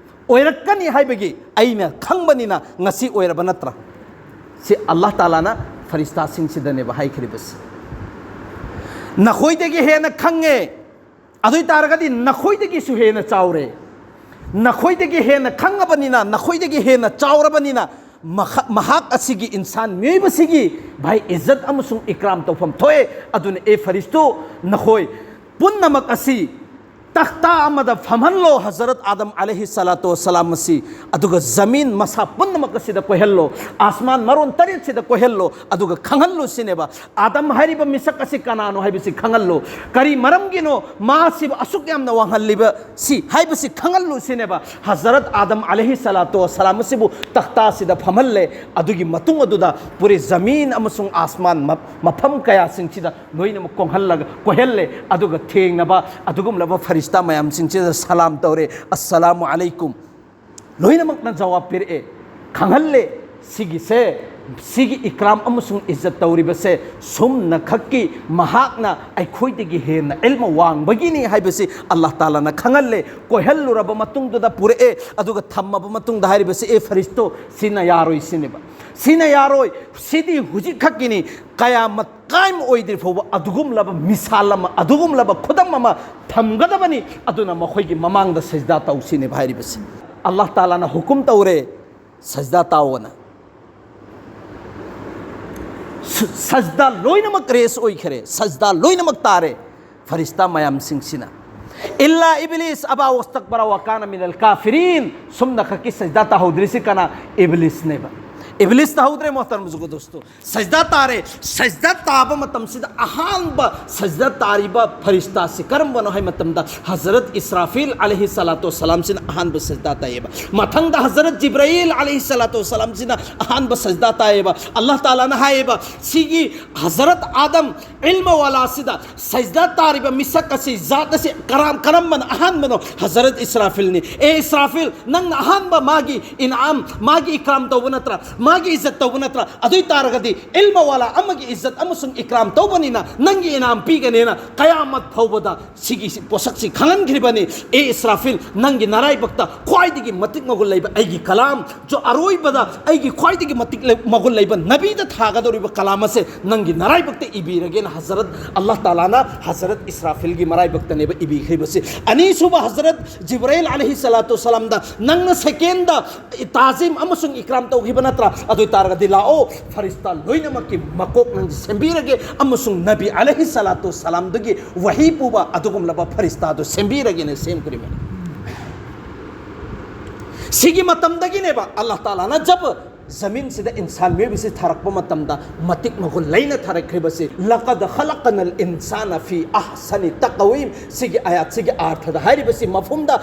ꯑꯣꯏꯔꯛꯀꯅꯤ ꯍꯥꯏꯕꯒꯤ ꯑꯩꯅ ꯈꯪꯕꯅꯤꯅ ꯉꯁꯤ ꯑꯣꯏꯔꯕ ꯅꯠꯇ꯭ꯔꯥ? ꯁꯤ ꯑꯜꯂꯥꯍ ꯇꯥꯂꯥꯅ ꯐꯔꯤꯁꯇꯥꯁꯤꯡꯁꯤꯗꯅꯦꯕ ꯍꯥꯏꯈ꯭ꯔꯤꯕꯁꯤ꯫ ꯅꯈꯣꯏꯗꯒꯤ ꯍꯦꯟꯅ ꯈꯪꯉꯦ, ꯑꯗꯨ ꯑꯣꯏ ꯇꯥꯔꯒꯗꯤ ꯅꯈꯣꯏꯗꯒꯤꯁꯨ ꯍꯦꯟꯅ ꯆꯥꯎꯔꯦ꯫ ꯅꯈꯣꯏꯗꯒꯤ ꯍꯦꯟꯅ ꯈꯪꯉꯕꯅꯤꯅ, ꯅꯈꯣꯏꯗꯒꯤ ꯍꯦꯟꯅ ꯆꯥꯎꯔꯕꯅꯤꯅ, ꯃꯍꯥꯛ ꯑꯁꯤꯒꯤ ꯏꯟꯁꯥꯟ ꯃꯤꯑꯣꯏꯕꯁꯤꯒꯤ ꯚꯥꯏ ꯏꯖꯠ ꯑꯃꯁꯨꯡ ꯏꯀ꯭ꯔꯥꯝ ꯇꯧꯐꯝ ꯊꯣꯛꯑꯦ꯫ ꯑꯗꯨꯅ ꯑꯦ ꯐꯔꯤꯁꯇꯣ, ꯅꯈꯣꯏ ꯄꯨꯝꯅꯃꯛ ꯑꯁꯤ ꯇꯈꯇꯥ ꯑꯃꯗ ꯐꯝꯍꯜꯂꯣ ꯍꯖꯔꯠ ꯑꯥꯗꯝ ꯑꯂꯩꯍꯤ ꯁꯂꯥꯇꯨ ꯋꯁꯁꯂꯥꯝ ꯑꯁꯤ, ꯑꯗꯨꯒ ꯖꯃꯤꯟ ꯃꯁꯥ ꯄꯨꯝꯅꯃꯛ ꯑꯁꯤꯗ ꯀꯣꯏꯍꯜꯂꯣ, ꯑꯥꯁꯃꯥꯟ ꯃꯔꯣꯟ ꯇꯔꯦꯠꯁꯤꯗ ꯀꯣꯏꯍꯜꯂꯣ, ꯑꯗꯨꯒ ꯈꯪꯍꯜꯂꯨ ꯁꯤꯅꯦꯕ꯫ ꯑꯥꯗꯝ ꯍꯥꯏꯔꯤꯕ ꯃꯤꯁꯛ ꯑꯁꯤ ꯀꯅꯥꯅꯣ ꯍꯥꯏꯕꯁꯤ ꯈꯪꯍꯜꯂꯨ꯫ ꯀꯔꯤ ꯃꯔꯝꯒꯤꯅꯣ ꯃꯥꯁꯤꯕꯨ ꯑꯁꯨꯛ ꯌꯥꯝꯅ ꯋꯥꯡꯍꯜꯂꯤꯕ ꯁꯤ ꯍꯥꯏꯕꯁꯤ ꯈꯪꯍꯜꯂꯨ ꯁꯤꯅꯦꯕ꯫ ꯍꯖꯔꯠ ꯑꯥꯗꯝ ꯑꯂꯩꯍꯤ ꯁꯂꯥꯇꯨ ꯋꯁꯁꯂꯥꯝ ꯑꯁꯤꯕꯨ ꯇꯈꯇꯥꯁꯤꯗ ꯐꯝꯍꯜꯂꯦ꯫ ꯑꯗꯨꯒꯤ ꯃꯇꯨꯡ ꯑꯗꯨꯗ ꯄꯨꯔꯤ ꯖꯃꯤꯟ ꯑꯃꯁꯨꯡ ꯑꯥꯁꯃꯥꯟ ꯃꯐꯝ ꯀꯌꯥꯁꯤꯡꯁꯤꯗ ꯂꯣꯏꯅꯃꯛ ꯀꯣꯡꯍꯜꯂꯒ ꯀꯣꯏꯍꯜꯂꯦ꯫ ꯑꯗꯨꯒ ꯊꯦꯡꯅꯕ ꯑꯗꯨꯒꯨꯝꯂꯕ ꯐꯔꯤꯁꯇꯥ ꯃꯌꯥꯝꯁꯤꯡꯁꯤꯗ ꯁꯂꯥꯝ ꯇꯧꯔꯦ, "ꯑꯁꯁꯂꯥꯃꯨ ꯑꯂꯩꯀꯨꯝ"꯫ ꯂꯣꯏꯅꯃꯛꯅ ꯖꯋꯥꯕ ꯄꯤꯔꯛꯑꯦ, ꯈꯪꯍꯜꯂꯦ꯫ ꯁꯤꯒꯤꯁꯦ, ꯁꯤꯒꯤ ꯏꯀ꯭ꯔꯥꯝ ꯑꯃꯁꯨꯡ ꯏꯖꯠ ꯇꯧꯔꯤꯕꯁꯦ ꯁꯨꯝꯅꯈꯛꯀꯤ ꯃꯍꯥꯛꯅ ꯑꯩꯈꯣꯏꯗꯒꯤ ꯍꯦꯟꯅ ꯏꯜꯃ ꯋꯥꯡꯕꯒꯤꯅꯤ ꯍꯥꯏꯕꯁꯤ ꯑꯜꯂꯥꯍ ꯇꯥꯂꯥꯅ ꯈꯪꯍꯜꯂꯦ꯫ ꯀꯣꯏꯍꯜꯂꯨꯔꯕ ꯃꯇꯨꯡꯗꯨꯗ ꯄꯨꯔꯛꯑꯦ, ꯑꯗꯨꯒ ꯊꯝꯃꯕ ꯃꯇꯨꯡꯗ ꯍꯥꯏꯔꯤꯕꯁꯤ, "ꯑꯦ ꯐꯔꯤꯁꯇꯣ, ꯁꯤꯅ ꯌꯥꯔꯣꯏ" ꯁꯤꯅꯦꯕ꯫ "ꯁꯤꯅ ꯌꯥꯔꯣꯏ, ꯁꯤꯗꯤ ꯍꯧꯖꯤꯛ ꯈꯛꯀꯤꯅꯤ, ꯀꯌꯥꯃꯠ ꯀꯥꯏꯝ ꯑꯣꯏꯗ꯭ꯔꯤ ꯐꯥꯎꯕ ꯑꯗꯨꯒꯨꯝꯂꯕ ꯃꯤꯁꯥꯜ ꯑꯃ, ꯑꯗꯨꯒꯨꯝꯂꯕ ꯈꯨꯗꯝ ꯑꯃ ꯊꯝꯒꯗꯕꯅꯤ꯫ ꯑꯗꯨꯅ ꯃꯈꯣꯏꯒꯤ ꯃꯃꯥꯡꯗ ꯁꯖꯗꯥ ꯇꯧꯁꯤꯅꯦꯕ" ꯍꯥꯏꯔꯤꯕꯁꯤ꯫ ꯑꯜꯂꯥꯍ ꯇꯥꯂꯥꯅ ꯍꯨꯀꯨꯝ ꯇꯧꯔꯦ, "ꯁꯖꯗꯥ ꯇꯥꯎꯑꯣꯅ"꯫ ꯁ-, ꯁꯖꯗꯥ ꯂꯣꯏꯅꯃꯛ ꯔꯦꯁ ꯑꯣꯏꯈ꯭ꯔꯦ, ꯁꯖꯗꯥ ꯂꯣꯏꯅꯃꯛ ꯇꯥꯔꯦ꯫ ꯐꯔꯤꯁꯇꯥ ꯃꯌꯥꯝꯁꯤꯡꯁꯤꯅ, "ꯏꯜꯂꯥ ꯏꯕꯂꯤꯁ ꯑꯕꯥ ꯋꯥꯁꯇꯛꯕꯔꯥ ꯋꯥ ꯀꯥꯅ ꯃꯤꯅꯜ ꯀꯥꯐꯤꯔꯤꯟ", ꯁꯨꯝꯅ ꯈꯛꯀꯤ ꯁꯖꯗꯥ ꯇꯥꯍꯧꯗ꯭ꯔꯤꯁꯤ ꯀꯅꯥ? ꯏꯕꯂꯤꯁꯅꯦꯕ꯫ ꯏꯕꯂꯤꯁ ꯇꯥꯍꯧꯗ꯭ꯔꯦ, ꯃꯣꯍꯇꯔꯝ ꯕꯨꯖꯨꯔꯒ ꯗꯣꯁꯇꯣ꯫ ꯁꯖꯗꯥ ꯇꯥꯔꯦ꯫ ꯁꯖꯗꯥ ꯇꯥꯕ ꯃꯇꯝꯁꯤꯗ ꯑꯍꯥꯟꯕ ꯁꯖꯗꯥ ꯇꯥꯔꯤꯕ ꯐꯔꯤꯁꯇꯥꯁꯤ ꯀꯔꯝꯕꯅꯣ ꯍꯥꯏ ꯃꯇꯝꯗ, ꯍꯖꯔꯠ ꯏꯁꯔꯥꯐꯤꯜ ꯑꯂꯩꯍꯤ ꯁꯂꯥꯇꯨ ꯋꯁꯁꯂꯥꯝꯁꯤꯅ ꯑꯍꯥꯟꯕ ꯁꯖꯗꯥ ꯇꯥꯏꯌꯦꯕ꯫ ꯃꯊꯪꯗ ꯍꯖꯔꯠ ꯖꯤꯕ꯭ꯔꯥꯏꯜ ꯑꯂꯩꯍꯤ ꯁꯂꯥꯇꯨ ꯋꯁꯁꯂꯥꯝꯁꯤꯅ ꯑꯍꯥꯟꯕ ꯁꯖꯗꯥ ꯇꯥꯏꯌꯦꯕ꯫ ꯑꯜꯂꯥꯍ ꯇꯥꯂꯥꯅ ꯍꯥꯏꯌꯦꯕ, ꯁꯤꯒꯤ ꯍꯖꯔꯠ ꯑꯥꯗꯝ ꯏꯜꯃ ꯋꯥꯂꯥꯁꯤꯗ ꯁꯖꯗꯥ ꯇꯥꯔꯤꯕ ꯃꯤꯁꯛ ꯑꯁꯤ, ꯖꯥꯠ ꯑꯁꯤ ꯀꯔꯝ-, ꯀꯔꯝꯕꯅ ꯑꯍꯥꯟꯕꯅꯣ? ꯍꯖꯔꯠ ꯏꯁꯔꯥꯐꯤꯜꯅꯤ꯫ "ꯑꯦ ꯏꯁꯔꯥꯐꯤꯜ, ꯅꯪꯅ ꯑꯍꯥꯟꯕ ꯃꯥꯒꯤ ꯏꯅꯥꯝ, ꯃꯥꯒꯤ ꯏꯀ꯭ꯔꯥꯝ ꯇꯧꯕ ꯅꯠꯇ꯭ꯔꯥ? ꯃꯥꯒꯤ ꯏꯖꯠ ꯇꯧꯕ ꯅꯠꯇ꯭ꯔꯥ? ꯑꯗꯨ ꯑꯣꯏ ꯇꯥꯔꯒꯗꯤ ꯏꯜꯃ ꯋꯥꯂꯥ ꯑꯃꯒꯤ ꯏꯖꯠ ꯑꯃꯁꯨꯡ ꯏꯀ꯭ꯔꯥꯝ ꯇꯧꯕꯅꯤꯅ ꯅꯪꯒꯤ ꯏꯅꯥꯝ ꯄꯤꯒꯅꯦꯅ ꯀꯌꯥꯃꯠ ꯐꯥꯎꯕꯗ ꯁꯤꯒꯤ ꯄꯣꯠꯁꯛꯁꯤ ꯈꯪꯍꯟꯈ꯭ꯔꯤꯕꯅꯤ꯫ ꯑꯦ ꯏꯁ꯭ꯔꯥꯐꯤꯜ, ꯅꯪꯒꯤ ꯅꯔꯥꯏꯕꯛꯇ ꯈ꯭ꯋꯥꯏꯗꯒꯤ ꯃꯇꯤꯛ ꯃꯒꯨꯟ ꯂꯩꯕ ꯑꯩꯒꯤ ꯀꯂꯥꯝ, ꯖꯣ ꯑꯔꯣꯏꯕꯗ ꯑꯩꯒꯤ ꯈ꯭ꯋꯥꯏꯗꯒꯤ ꯃꯇꯤꯛ ꯂꯩ-, ꯃꯒꯨꯟ ꯂꯩꯕ ꯅꯕꯤꯗ ꯊꯥꯒꯗꯧꯔꯤꯕ ꯀꯂꯥꯝ ꯑꯁꯦ ꯅꯪꯒꯤ ꯅꯔꯥꯏꯕꯛꯇ ꯏꯕꯤꯔꯒꯦꯅ ꯍꯖꯔꯠ ꯑꯜꯂꯥꯍ ꯇꯥꯂꯥꯅ ꯍꯖꯔꯠ ꯏꯁ꯭ꯔꯥꯐꯤꯜꯒꯤ ꯃꯔꯥꯏꯕꯛꯇꯅꯦꯕ ꯏꯕꯤꯈ꯭ꯔꯤꯕꯁꯤ꯫ ꯑꯅꯤꯁꯨꯕ ꯍꯖꯔꯠ ꯖꯤꯕ꯭ꯔꯥꯏꯜ ꯑꯂꯩꯍꯤ ꯁꯂꯥꯇꯨ ꯁꯂꯥꯝꯗ ꯅꯪꯅ ꯁꯦꯀꯦꯟꯗ ꯇꯥꯖꯤꯝ ꯑꯃꯁꯨꯡ ꯏꯀ꯭ꯔꯥꯝ ꯇꯧꯈꯤꯕ ꯅꯠꯇ꯭ꯔꯥ? ꯑꯗꯨ ꯑꯣꯏ ꯇꯥꯔꯒꯗꯤ ꯂꯥꯛꯑꯣ, ꯐꯔꯤꯁꯇꯥ ꯂꯣꯏꯅꯃꯛꯀꯤ ꯃꯀꯣꯛ ꯅꯪꯁꯤ ꯁꯦꯝꯕꯤꯔꯒꯦ ꯑꯃꯁꯨꯡ ꯅꯕꯤ ꯑꯂꯩꯍꯤ ꯁꯂꯥꯇꯨ ꯁꯂꯥꯝꯗꯨꯒꯤ ꯋꯥꯍꯤ ꯄꯨꯕ ꯑꯗꯨꯒꯨꯝꯂꯕ ꯐꯔꯤꯁꯇꯥꯗꯨ ꯁꯦꯝꯕꯤꯔꯒꯦꯅ ꯁꯦꯝꯈ꯭ꯔꯤꯕꯅꯤ꯫ ꯁꯤꯒꯤ ꯃꯇꯝꯗꯒꯤꯅꯦꯕ ꯑꯜꯂꯥꯍ ꯇꯥꯂꯥꯅ ꯖꯕ ꯖꯃꯤꯟꯁꯤꯗ ꯏꯟꯁꯥꯟ ꯃꯤꯑꯣꯏꯕꯁꯤ ꯊꯥꯔꯛꯄ ꯃꯇꯝꯗ ꯃꯇꯤꯛ ꯃꯒꯨꯟ ꯂꯩꯅ ꯊꯥꯔꯛꯈ꯭ꯔꯤꯕꯁꯤ꯫ "ꯂꯀꯗ ꯈꯂꯛꯅꯜ ꯏꯟꯁꯥꯅ ꯐꯤ ꯑꯍꯁꯅꯤ ꯇꯛꯋꯤꯝ", ꯁꯤꯒꯤ ꯑꯥꯌꯥꯠꯁꯤꯒꯤ ꯑꯥꯔꯊꯗ ꯍꯥꯏꯔꯤꯕꯁꯤ, ꯃꯐꯝꯗ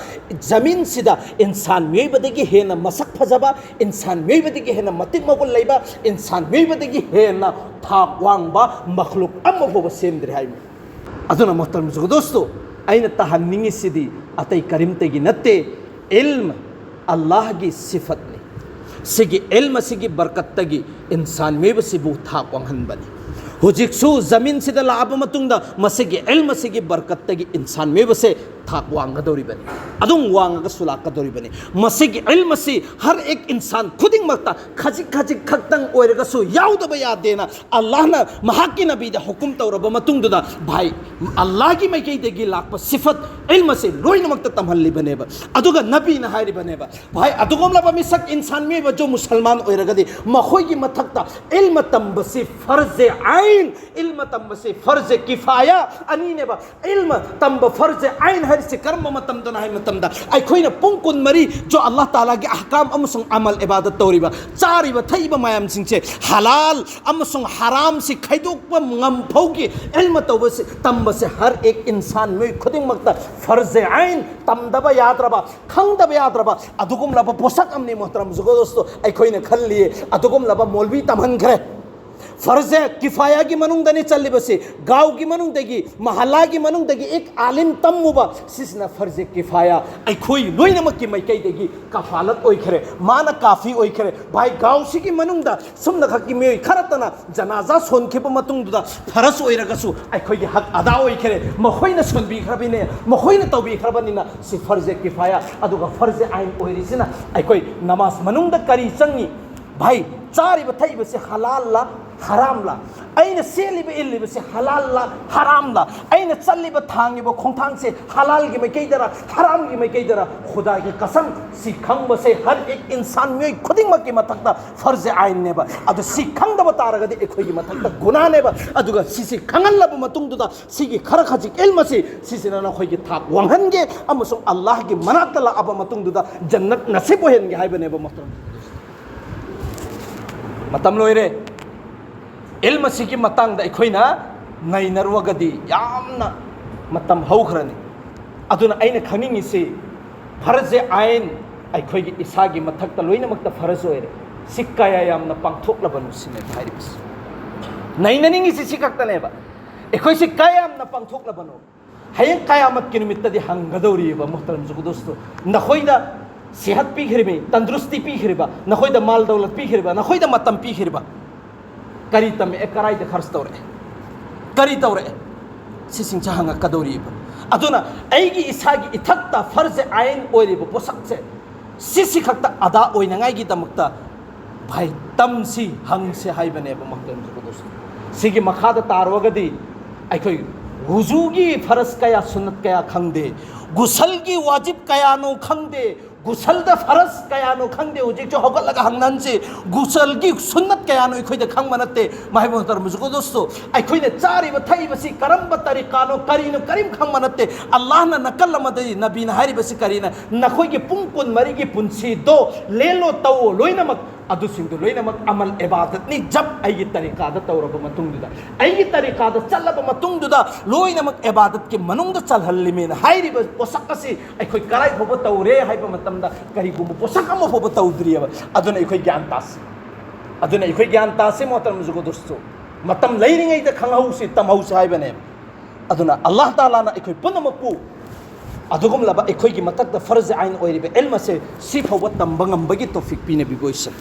ꯖꯃꯤꯟꯁꯤꯗ ꯏꯟꯁꯥꯟ ꯃꯤꯑꯣꯏꯕꯗꯒꯤ ꯍꯦꯟꯅ ꯃꯁꯛ ꯐꯖꯕ, ꯏꯟꯁꯥꯟ ꯃꯤꯑꯣꯏꯕꯗꯒꯤ ꯍꯦꯟꯅ ꯃꯇꯤꯛ ꯃꯒꯨꯟ ꯂꯩꯕ, ꯏꯟꯁꯥꯟ ꯃꯤꯑꯣꯏꯕꯗꯒꯤ ꯍꯦꯟꯅ ꯊꯥꯛ ꯋꯥꯡꯕ ꯃꯈꯂꯨꯛ ꯑꯃ ꯐꯥꯎꯕ ꯁꯦꯝꯗ꯭ꯔꯤ ꯍꯥꯏꯕꯅꯤ꯫ ꯑꯗꯨꯅ ꯃꯣꯍꯇꯔꯝ ꯖꯨꯒꯗꯣꯁꯇꯣ, ꯑꯩꯅ ꯇꯥꯍꯟꯅꯤꯡꯉꯤꯁꯤꯗꯤ ꯑꯇꯩ ꯀꯔꯤꯝꯇꯒꯤ ꯅꯠꯇꯦ, ꯏꯜꯝ ꯑꯜꯂꯥꯍꯒꯤ ꯁꯤꯐꯠꯅꯤ꯫ ꯁꯤꯒꯤ ꯏꯜꯝ ꯑꯁꯤꯒꯤ ꯕꯔꯀꯠꯇꯒꯤ ꯏꯟꯁꯥꯟ ꯃꯤꯑꯣꯏꯕꯁꯤꯕꯨ ꯊꯥꯛ ꯋꯥꯡꯍꯟꯕꯅꯤ꯫ ꯍꯧꯖꯤꯛꯁꯨ ꯖꯃꯤꯟꯁꯤꯗ ꯂꯥꯛꯑꯕ ꯃꯇꯨꯡꯗ ꯃꯁꯤꯒꯤ ꯏꯜꯝ ꯑꯁꯤꯒꯤ ꯕꯔꯀꯠꯇꯒꯤ ꯏꯟꯁꯥꯟ ꯃꯤꯑꯣꯏꯕꯁꯦ ꯊꯥꯛ ꯋꯥꯡꯒꯗꯧꯔꯤꯕꯅꯤ, ꯑꯗꯨꯝ ꯋꯥꯡꯉꯒꯁꯨ ꯂꯥꯛꯀꯗꯧꯔꯤꯕꯅꯤ꯫ ꯃꯁꯤꯒꯤ ꯏꯜꯝ ꯑꯁꯤ ꯍꯔ ꯑꯦꯛ ꯏꯟꯁꯥꯟ ꯈꯨꯗꯤꯡꯃꯛꯇ ꯈꯖꯤꯛ ꯈꯖꯤꯛ ꯈꯛꯇꯪ ꯑꯣꯏꯔꯒꯁꯨ ꯌꯥꯎꯗꯕ ꯌꯥꯗꯦꯅ ꯑꯜꯂꯥꯍꯅ ꯃꯍꯥꯛꯀꯤ ꯅꯕꯤꯗ ꯍꯨꯀꯨꯝ ꯇꯧꯔꯕ ꯃꯇꯨꯡꯗꯨꯗ, ꯚꯥꯏ, ꯑꯜꯂꯥꯍꯒꯤ ꯃꯥꯏꯀꯩꯗꯒꯤ ꯂꯥꯛꯄ ꯁꯤꯐꯠ ꯏꯜꯝ ꯑꯁꯤ ꯂꯣꯏꯅꯃꯛꯇ ꯇꯝꯍꯜꯂꯤꯕꯅꯦꯕ꯫ ꯑꯗꯨꯒ ꯅꯕꯤꯅ ꯍꯥꯏꯔꯤꯕꯅꯦꯕ, ꯚꯥꯏ, ꯑꯗꯨꯒꯨꯝꯂꯕ ꯃꯤꯁꯛ ꯏꯟꯁꯥꯟ ꯃꯤꯑꯣꯏꯕ ꯖꯣ ꯃꯨꯁꯜꯃꯥꯟ ꯑꯣꯏꯔꯒꯗꯤ ꯃꯈꯣꯏꯒꯤ ꯃꯊꯛꯇ ꯏꯜꯝ ꯇꯝꯕꯁꯤ ꯐꯔꯖꯦ ꯑꯥꯏꯟ, ꯏꯜꯝ ꯇꯝꯕꯁꯤ ꯐꯔꯖꯦ ꯀꯤꯐꯥꯌꯥ ꯑꯅꯤꯅꯦꯕ꯫ ꯏꯜꯝ ꯇꯝꯕ ꯐꯔꯖꯦ ꯑꯥꯏꯟ ꯍꯥꯏꯔꯤꯁꯤ ꯀꯔꯝꯕ ꯃꯇꯝꯗꯅꯣ ꯍꯥꯏꯕ ꯃꯇꯝꯗ, ꯑꯩꯈꯣꯏꯅ ꯄꯨꯡ ꯀꯨꯟꯃꯔꯤ ꯖꯣ ꯑꯜꯂꯥꯍ ꯇꯥꯂꯥꯒꯤ ꯑꯍꯀꯥꯝ ꯑꯃꯁꯨꯡ ꯑꯃꯜ ꯏꯕꯥꯗꯠ ꯇꯧꯔꯤꯕ, ꯆꯥꯔꯤꯕ ꯊꯛꯏꯕ ꯃꯌꯥꯝꯁꯤꯡꯁꯦ ꯍꯂꯥꯜ ꯑꯃꯁꯨꯡ ꯍꯔꯥꯝꯁꯤ ꯈꯥꯏꯗꯣꯛꯄ ꯉꯝ ꯐꯥꯎꯒꯤ ꯏꯜꯝ ꯇꯧꯕꯁꯤ, ꯇꯝꯕꯁꯦ ꯍꯔ ꯑꯦꯛ ꯏꯟꯁꯥꯟ ꯃꯤꯑꯣꯏ ꯈꯨꯗꯤꯡꯃꯛꯇ ꯐꯔꯖꯦ ꯑꯥꯏꯟ, ꯇꯝꯗꯕ ꯌꯥꯗ꯭ꯔꯕ, ꯈꯪꯗꯕ ꯌꯥꯗ꯭ꯔꯕ ꯑꯗꯨꯒꯨꯝꯂꯕ ꯄꯣꯠꯁꯛ ꯑꯃꯅꯤ꯫ ꯃꯣꯍꯇꯔꯝ ꯖꯨꯒꯗꯣꯁꯇꯣ, ꯑꯩꯈꯣꯏꯅ ꯈꯜꯂꯤ ꯑꯗꯨꯒꯨꯝꯂꯕ ꯃꯧꯂꯕꯤ ꯇꯝꯍꯟꯈ꯭ꯔꯦ, ꯐꯔꯖꯦ ꯀꯤꯐꯥꯌꯥꯒꯤ ꯃꯅꯨꯡꯗꯅꯤ ꯆꯜꯂꯤꯕꯁꯤ꯫ ꯒꯥꯎꯒꯤ ꯃꯅꯨꯡꯗꯒꯤ, ꯃꯍꯜꯂꯥꯒꯤ ꯃꯅꯨꯡꯗꯒꯤ ꯑꯦꯛ ꯑꯥꯂꯤꯝ ꯇꯝꯃꯨꯕ, ꯁꯤꯁꯤꯅ ꯐꯔꯖꯦ ꯀꯤꯐꯥꯌꯥ ꯑꯩꯈꯣꯏ ꯂꯣꯏꯅꯃꯛꯀꯤ ꯃꯥꯏꯀꯩꯗꯒꯤ ꯀꯐꯥꯂꯠ ꯑꯣꯏꯈ꯭ꯔꯦ꯫ ꯃꯥꯅ ꯀꯥꯐꯤ ꯑꯣꯏꯈ꯭ꯔꯦ꯫ ꯚꯥꯏ, ꯒꯥꯎꯁꯤꯒꯤ ꯃꯅꯨꯡꯗ ꯁꯨꯝꯅꯈꯛꯀꯤ ꯃꯤꯑꯣꯏ ꯈꯔꯇꯅ ꯖꯅꯥꯖꯥ ꯁꯣꯟꯈꯤꯕ ꯃꯇꯨꯡꯗꯨꯗ ꯐꯔꯖ ꯑꯣꯏꯔꯒꯁꯨ ꯑꯩꯈꯣꯏꯒꯤ ꯍꯛ ꯑꯗꯥ ꯑꯣꯏꯈ꯭ꯔꯦ꯫ ꯃꯈꯣꯏꯅ ꯁꯣꯟꯕꯤꯈ꯭ꯔꯕꯅꯤꯅ, ꯃꯈꯣꯏꯅ ꯇꯧꯕꯤꯈ꯭ꯔꯕꯅꯤꯅ, ꯁꯤ ꯐꯔꯖꯦ ꯀꯤꯐꯥꯌꯥ꯫ ꯑꯗꯨꯒ ꯐꯔꯖꯦ ꯑꯥꯏꯟ ꯑꯣꯏꯔꯤꯁꯤꯅ ꯑꯩꯈꯣꯏ ꯅꯃꯥꯖ ꯃꯅꯨꯡꯗ ꯀꯔꯤ ꯆꯪꯉꯤ? ꯚꯥꯏ, ꯆꯥꯔꯤꯕ ꯊꯛꯏꯕꯁꯤ ꯍꯂꯥꯜꯂ ꯍꯔꯥꯝꯂ? ꯑꯩꯅ ꯁꯦꯠꯂꯤꯕ ꯏꯜꯂꯤꯕꯁꯤ ꯍꯂꯥꯜꯂ ꯍꯔꯥꯝꯂ? ꯑꯩꯅ ꯆꯠꯂꯤꯕ ꯊꯥꯡꯉꯤꯕ ꯈꯣꯡꯊꯥꯡꯁꯦ ꯍꯂꯥꯜꯒꯤ ꯃꯥꯏꯀꯩꯗꯔ ꯍꯔꯥꯝꯒꯤ ꯃꯥꯏꯀꯩꯗꯔ? ꯈꯨꯗꯥꯒꯤ ꯀꯁꯝ, ꯁꯤ ꯈꯪꯕꯁꯦ ꯍꯔ ꯑꯦꯛ ꯏꯟꯁꯥꯟ, ꯃꯤꯑꯣꯏ ꯈꯨꯗꯤꯡꯃꯛꯀꯤ ꯃꯊꯛꯇ ꯐꯔꯖ ꯑꯥꯏꯟꯅꯦꯕ꯫ ꯑꯗꯨ ꯁꯤ ꯈꯪꯗꯕ ꯇꯥꯔꯒꯗꯤ ꯑꯩꯈꯣꯏꯒꯤ ꯃꯊꯛꯇ ꯒꯨꯅꯥꯅꯦꯕ꯫ ꯑꯗꯨꯒ ꯁꯤꯁꯤ ꯈꯪꯍꯜꯂꯕ ꯃꯇꯨꯡꯗꯨꯗ ꯁꯤꯒꯤ ꯈꯔ ꯈꯖꯤꯛ ꯏꯜꯃ ꯑꯁꯤ, ꯁꯤꯁꯤꯅ ꯅꯈꯣꯏꯒꯤ ꯊꯥꯛ ꯋꯥꯡꯍꯟꯒꯦ ꯑꯃꯁꯨꯡ ꯑꯜꯂꯥꯍꯒꯤ ꯃꯅꯥꯛꯇ ꯂꯥꯛꯑꯕ ꯃꯇꯨꯡꯗꯨꯗ ꯖꯟꯅꯠ ꯅꯁꯤꯕ ꯑꯣꯏꯍꯟꯒꯦ ꯍꯥꯏꯕꯅꯦꯕ, ꯃꯣꯍꯇꯔꯝ꯫ ꯃꯇꯝ ꯂꯣꯏꯔꯦ꯫ ꯏꯜꯃ ꯑꯁꯤꯒꯤ ꯃꯇꯥꯡꯗ ꯑꯩꯈꯣꯏꯅ ꯅꯩꯅꯔꯨꯔꯒꯗꯤ ꯌꯥꯝꯅ ꯃꯇꯝ ꯍꯧꯈ꯭ꯔꯅꯤ꯫ ꯑꯗꯨꯅ ꯑꯩꯅ ꯈꯪꯅꯤꯡꯉꯤꯁꯤ, ꯐꯔꯖꯦ ꯑꯥꯏꯟ ꯑꯩꯈꯣꯏꯒꯤ ꯏꯁꯥꯒꯤ ꯃꯊꯛꯇ ꯂꯣꯏꯅꯃꯛꯇ ꯐꯔꯖ ꯑꯣꯏꯔꯦ꯫ ꯁꯤ ꯀꯌꯥ ꯌꯥꯝꯅ ꯄꯥꯡꯊꯣꯛꯂꯕꯅꯣ ꯁꯤꯅꯦꯕ ꯍꯥꯏꯔꯤꯕꯁꯤ꯫ ꯅꯩꯅꯅꯤꯡꯉꯤꯁꯤ ꯁꯤ ꯈꯛꯇꯅꯦꯕ꯫ ꯑꯩꯈꯣꯏꯁꯤ ꯀꯌꯥ ꯌꯥꯝꯅ ꯄꯥꯡꯊꯣꯛꯂꯕꯅꯣ? ꯍꯌꯦꯡ ꯀꯌꯥꯃꯠꯀꯤ ꯅꯨꯃꯤꯠꯇꯗꯤ ꯍꯪꯒꯗꯧꯔꯤꯕ, ꯃꯣꯍꯇꯔꯝ ꯖꯨꯒꯗꯣꯁꯇꯣ, ꯅꯈꯣꯏꯗ ꯁꯦꯍꯠ ꯄꯤꯈ꯭ꯔꯤꯕ, ꯇꯟꯗ꯭ꯔꯨꯁꯇꯤ ꯄꯤꯈ꯭ꯔꯤꯕ, ꯅꯈꯣꯏꯗ ꯃꯥꯜ ꯗꯧꯂꯠ ꯄꯤꯈ꯭ꯔꯤꯕ, ꯅꯈꯣꯏꯗ ꯃꯇꯝ ꯄꯤꯈ꯭ꯔꯤꯕ, ꯀꯔꯤ ꯇꯝꯃꯛꯑꯦ, ꯀꯔꯥꯏꯗ ꯈꯔꯁ ꯇꯧꯔꯛꯑꯦ, ꯀꯔꯤ ꯇꯧꯔꯛꯑꯦ? ꯁꯤꯁꯤꯡꯁꯦ ꯍꯪꯉꯛꯀꯗꯧꯔꯤꯕ꯫ ꯑꯗꯨꯅ ꯑꯩꯒꯤ ꯏꯁꯥꯒꯤ ꯏꯊꯛꯇ ꯐꯔꯖ ꯑꯥꯏꯟ ꯑꯣꯏꯔꯤꯕ ꯄꯣꯠꯁꯛꯁꯦ, ꯁꯤꯁꯤ ꯈꯛꯇ ꯑꯗꯥ ꯑꯣꯏꯅꯉꯥꯏꯒꯤꯗꯃꯛꯇ, ꯚꯥꯏ, ꯇꯝꯁꯤ, ꯍꯪꯁꯤ ꯍꯥꯏꯕꯅꯦꯕ, ꯃꯣꯍꯇꯔꯝ ꯖꯨꯒꯗꯣꯁꯇꯣ꯫ ꯁꯤꯒꯤ ꯃꯈꯥꯗ ꯇꯥꯔꯨꯔꯒꯗꯤ ꯑꯩꯈꯣꯏ ꯋꯨꯖꯨꯒꯤ ꯐꯔꯖ ꯀꯌꯥ, ꯁꯨꯟꯅꯠ ꯀꯌꯥ ꯈꯪꯗꯦ, ꯒꯨꯁꯜꯒꯤ ꯋꯥꯖꯤꯕ ꯀꯌꯥꯅꯣ ꯈꯪꯗꯦ, ꯒꯨꯁꯜꯗ ꯐꯔꯖ ꯀꯌꯥꯅꯣ ꯈꯪꯗꯦ꯫ ꯍꯧꯖꯤꯛꯁꯨ ꯍꯧꯒꯠꯂꯒ ꯍꯪꯅꯍꯟꯁꯤ, ꯒꯨꯁꯜꯒꯤ ꯁꯨꯟꯅꯠ ꯀꯌꯥꯅꯣ ꯑꯩꯈꯣꯏꯗ ꯈꯪꯕ ꯅꯠꯇꯦ꯫ ꯃꯍꯥꯏꯕ ꯃꯣꯍꯇꯔꯝ ꯖꯨꯒꯗꯣꯁꯇꯣ, ꯑꯩꯈꯣꯏꯅ ꯆꯥꯔꯤꯕ ꯊꯛꯏꯕꯁꯤ ꯀꯔꯝꯕ ꯇꯔꯤꯀꯥꯅꯣ, ꯀꯔꯤꯅꯣ, ꯀꯔꯤꯝ ꯈꯪꯕ ꯅꯠꯇꯦ꯫ ꯑꯜꯂꯥꯍꯅ ꯅꯥꯀꯜ ꯑꯃꯗꯗꯤ ꯅꯕꯤꯅ ꯍꯥꯏꯔꯤꯕꯁꯤ ꯀꯔꯤꯅ? ꯅꯈꯣꯏꯒꯤ ꯄꯨꯡ ꯀꯨꯟꯃꯔꯤꯒꯤ ꯄꯨꯟꯁꯤꯗꯣ ꯂꯦꯜꯂꯣ, ꯇꯧꯋꯣ, ꯂꯣꯏꯅꯃꯛ ꯑꯗꯨꯁꯤꯡꯗꯨ ꯂꯣꯏꯅꯃꯛ ꯑꯃꯜ ꯏꯕꯥꯗꯠꯅꯤ꯫ ꯖꯕ ꯑꯩꯒꯤ ꯇꯔꯤꯀꯥꯗ ꯇꯧꯔꯕ ꯃꯇꯨꯡꯗꯨꯗ, ꯑꯩꯒꯤ ꯇꯔꯤꯀꯥꯗ ꯆꯠꯂꯕ ꯃꯇꯨꯡꯗꯨꯗ ꯂꯣꯏꯅꯃꯛ ꯏꯕꯥꯗꯠꯀꯤ ꯃꯅꯨꯡꯗ ꯆꯜꯍꯜꯂꯤꯃꯦꯅ ꯍꯥꯏꯔꯤꯕ ꯄꯣꯠꯁꯛ ꯑꯁꯤ ꯑꯩꯈꯣꯏ ꯀꯔꯥꯏ ꯐꯥꯎꯕ ꯇꯧꯔꯦ ꯍꯥꯏꯕ ꯃꯇꯝꯗ ꯀꯔꯤꯒꯨꯝꯕ ꯄꯣꯠꯁꯛ ꯑꯃ ꯐꯥꯎꯕ ꯇꯧꯗ꯭ꯔꯤꯑꯕ꯫ ꯑꯗꯨꯅ ꯑꯩꯈꯣꯏ ꯒ꯭ꯌꯥꯟ ꯇꯥꯁꯤ꯫ ꯑꯗꯨꯅ ꯑꯩꯈꯣꯏ ꯒ꯭ꯌꯥꯟ ꯇꯥꯁꯤ ꯃꯣꯍꯇꯔꯝ ꯖꯨꯒꯣꯗꯣꯁꯇꯣ, ꯃꯇꯝ ꯂꯩꯔꯤꯉꯩꯗ ꯈꯪꯍꯧꯁꯤ, ꯇꯝꯍꯧꯁꯤ ꯍꯥꯏꯕꯅꯦꯕ꯫ ꯑꯗꯨꯅ ꯑꯜꯂꯥꯍ ꯇꯥꯂꯥꯅ ꯑꯩꯈꯣꯏ ꯄꯨꯝꯅꯃꯛꯄꯨ ꯑꯗꯨꯒꯨꯝꯂꯕ ꯑꯩꯈꯣꯏꯒꯤ ꯃꯊꯛꯇ ꯐꯔꯖ ꯑꯥꯏꯟ ꯑꯣꯏꯔꯤꯕ ꯏꯜꯝ ꯑꯁꯦ ꯁꯤ ꯐꯥꯎꯕ ꯇꯝꯕ ꯉꯝꯕꯒꯤ ꯇꯧꯐꯤꯛ ꯄꯤꯅꯕꯤꯕ ꯑꯣꯏꯁꯅꯨ꯫